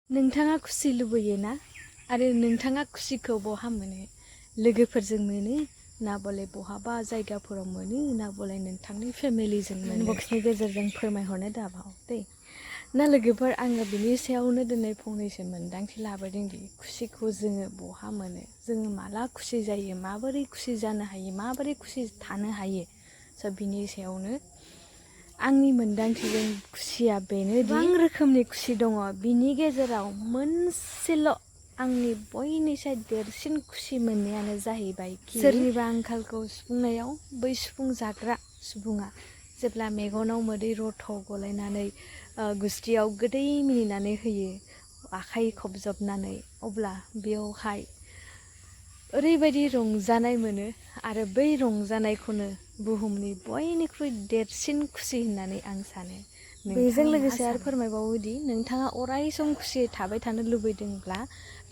नोंथाङा खुसि लुबैयो ना आरो नोंथाङा खुसिखौ बहा मोनो लोगोफोरजों मोनो ना बले बहाबा जायगाफोराव मोनो ना बले नोंथांनि फेमिलिजों मोनो बक्सनि गेजेरजों फोरमायहरनो दाबाव दे ना लोगोफोर आङो बिनि सायावनो दिनै फंनैसो मोनदांथि लाबोदों दि खुसिखौ जोङो बहा मोनो जोङो माला खुसि जायो माबोरै खुसि जानो हायो माबोरै खुसि थानो हायो स' बिनि सायावनो आंनि मोनदांथिजों खुसिया बेनो गोबां रोखोमनि खुसि दङ बिनि गेजेराव मोनसेल' आंनि बयनिसाय देरसिन खुसि मोननायानो जाहैबाय सोरनिबा आंखालखौ सुफुंनायाव बै सुफुंजाग्रा सुबुङा जेब्ला मेगनाव मोदै रथ' गलायनानै गुस्थियाव गोदै मिनिनानै होयो आखाइ खबजबनानै अब्ला बेयावहाय ओरैबायदि रंजानाय मोनो आरो बै रंजानायखौनो बुहुमनि बयनिख्रुइ देरसिन खुसि होननानै आं सानो बेजों लोगोसे आरो फोरमायबावोदि नोंथाङा अराय सम खुसियै थाबाय थानो लुबैदोंब्ला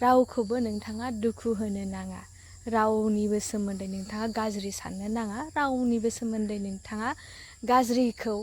रावखौबो नोंथाङा दुखु होनो नाङा रावनिबो सोमोन्दै नोंथाङा गाज्रि साननो नाङा रावनिबो सोमोन्दै नोंथाङा गाज्रिखौ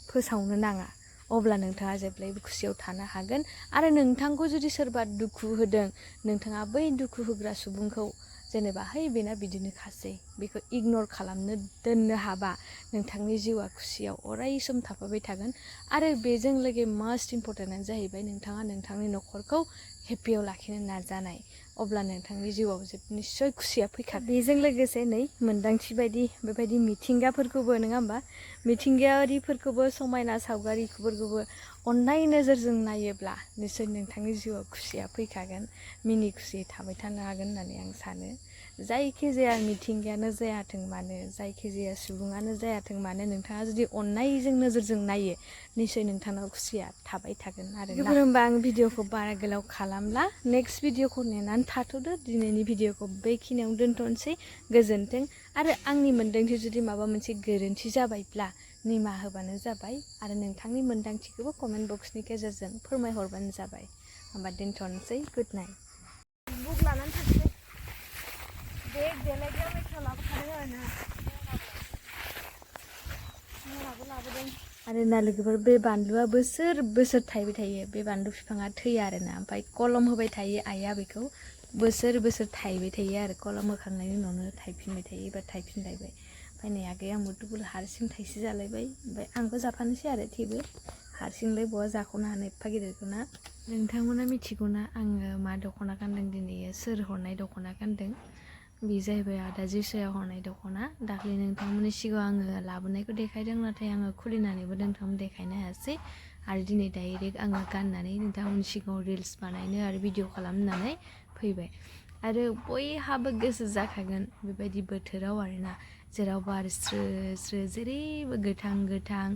फोसावनो नाङा अब्ला नोंथाङा जेब्लायबो खुसियाव थानो हागोन आरो नोंथांखौ जुदि सोरबा दुखु होदों नोंथाङा बै दुखु होग्रा सुबुंखौ जेनेबा है बेना बिदिनो खासै बेखौ इगनर खालामनो दोननो हाबा नोंथांनि जिउआ खुसियाव अराय सम थाफाबाय थागोन आरो बेजों लोगोसे मास्ट इम्परटेन्टआनो जाहैबाय नोंथाङा नोंथांनि न'खरखौ हेपियाव लाखिनो नाजानाय अब्ला नोंथांनि जिउआव निस्सय खुसिया फैखागोन बेजों लोगोसे नै मोनदांथि बायदि बेबायदि मिथिंगाफोरखौबो नङा होमबा मिथिंगायारिफोरखौबो समायना सावगारिफोरखौबो अननाय नोजोरजों नायोब्ला निस्सय नोंथांनि जिउआव खुसिया फैखागोन मिनि खुसियै थाबाय थानो हागोन होननानै आं सानो जायखिजाया मिथिंगायानो जायाथों मानो जायखिजाया सुबुङानो जायाथों मानो नोंथाङा जुदि अननायजों नोजोरजों नायो निस्सय नोंथांनाव खुसिया थाबाय थागोन आरो ना होमबा आं भिडिअखौ बारा गोलाव खालामला नेक्स्ट भिडिअखौ नेनानै थाथ'दो दिनैनि भिडिअखौ बेखिनियावनो दोनथ'नोसै गोजोन्थों आरो आंनि मोनदांथि जुदि माबा मोनसे गोरोन्थि जाबायब्ला निमाहा होबानो जाबाय आरो नोंथांनि मोनदांथिखौबो कमेन्ट बक्सनि गेजेरजों फोरमायहरबानो जाबाय होमबा दोनथ'नोसै गुड नाइट बुक लानानै थांसै बेग देलायग्रा लेखा लाबोखादों आरो ना मनाबो लाबोदों आरो ना लोगोफोर बे बानलुआ बोसोर बोसोर थायबाय थायो बे बानलु बिफाङा थैया आरोना ओमफ्राय कलम होबाय थायो आइया बेखौ बोसोर बोसोर थायबाय थायो आरो कलम होखांनायनि उनावनो थायफिनबाय थायो एबा थायफिनलायबाय ओमफ्राय नै आगैया मुदुफुल हारसिं थाइसे जालायबाय ओमफ्राय आंबो जाफानोसै आरो थेवबो हारसिंलाय बहा जाख'नो हानो एफा गिदिरखौ ना नोंथांमोना मिथिगौना आङो मा दख'ना गानदों दिनै सोर हरनाय दख'ना गानदों बे जाहैबाय आदा जिसुया हरनाय दख'ना दाख्लै नोंथांमोननि सिगाङाव आङो लाबोनायखौ देखायदों नाथाय आङो खुलिनानैबो नोंथांमोन देखायनो हायासै आरो दिनै डाइरेक्ट आङो गाननानै नोंथांमोननि सिगाङाव रिल्स बानायनो आरो भिडिअ खालामनानै फैबाय आरो बयहाबो गोसो जाखागोन बेबायदि बोथोराव आरोना जेराव बार स्रो स्रो जेरैबो गोथां गोथां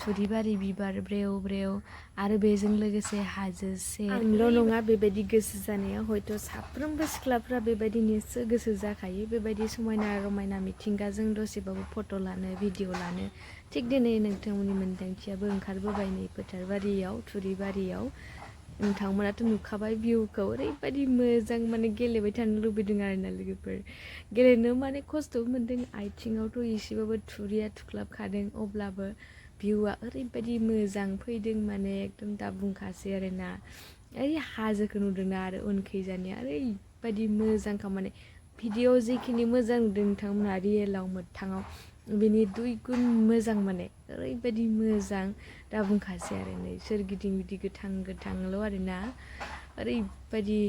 थुरिबारि बिबार ब्रेव ब्रेव आरो बेजों लोगोसे हाजो सेर आंल' नङा बेबायदि गोसो जानाया हयथ' साफ्रोमबो सिख्लाफ्रा बेबायदिनोसो गोसो जाखायो बेबायदि समायना रमायना मिथिंगाजों दसेबाबो फट' लानो भिडिअ लानो थिग दिनै नोंथांमोननि मोनदांथियाबो ओंखारबोबाय नै फोथारबारियाव थुरिबारियाव नोंथांमोनाथ' नुखाबाय भिउखौ ओरैबायदि मोजां माने गेलेबाय थानो लुबैदों आरोना लोगोफोर गेलेनो माने खस्थ' मोन्दों आथिङावथ' एसेबाबो थुरिया थुख्लाबखादों अब्लाबो भिउआ ओरैबायदि मोजां फैदों माने एकदम दा बुंखासै आरोना ओरै हाजोखौ नुदोंना आरो उनखैजानिया ओरैबायदि मोजांखा माने भिडिअ जिखिनि मोजां नुदों नोंथांमोनहा रियेलाव मोगथाङाव बिनि दुइ गुन मोजां माने ओरैबायदि मोजां दा बुंखासै आरो नै सोरगिदिं बिदि गोथां गोथांल' आरोना ओरैबायदि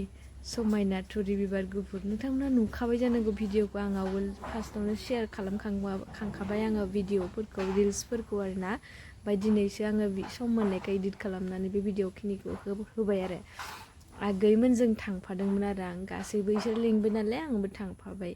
समायना थुरि बिबार गुफुर नोंथांमोना नुखाबाय जानांगौ भिडिअखौ आं आवल फार्स्टआवनो शेयार खालामखांबाय आङो भिडिअफोरखौ रिल्सफोरखौ आरोना ओमफ्राय दिनैसो आङो सम मोननायखाय इडिट खालामनानै बे भिडिअ खिनिखौ होबाय आरो आगैमोन जों थांफादोंमोन आरो आं गासैबो इसोर लिंबाय नालाय आंबो थांफाबाय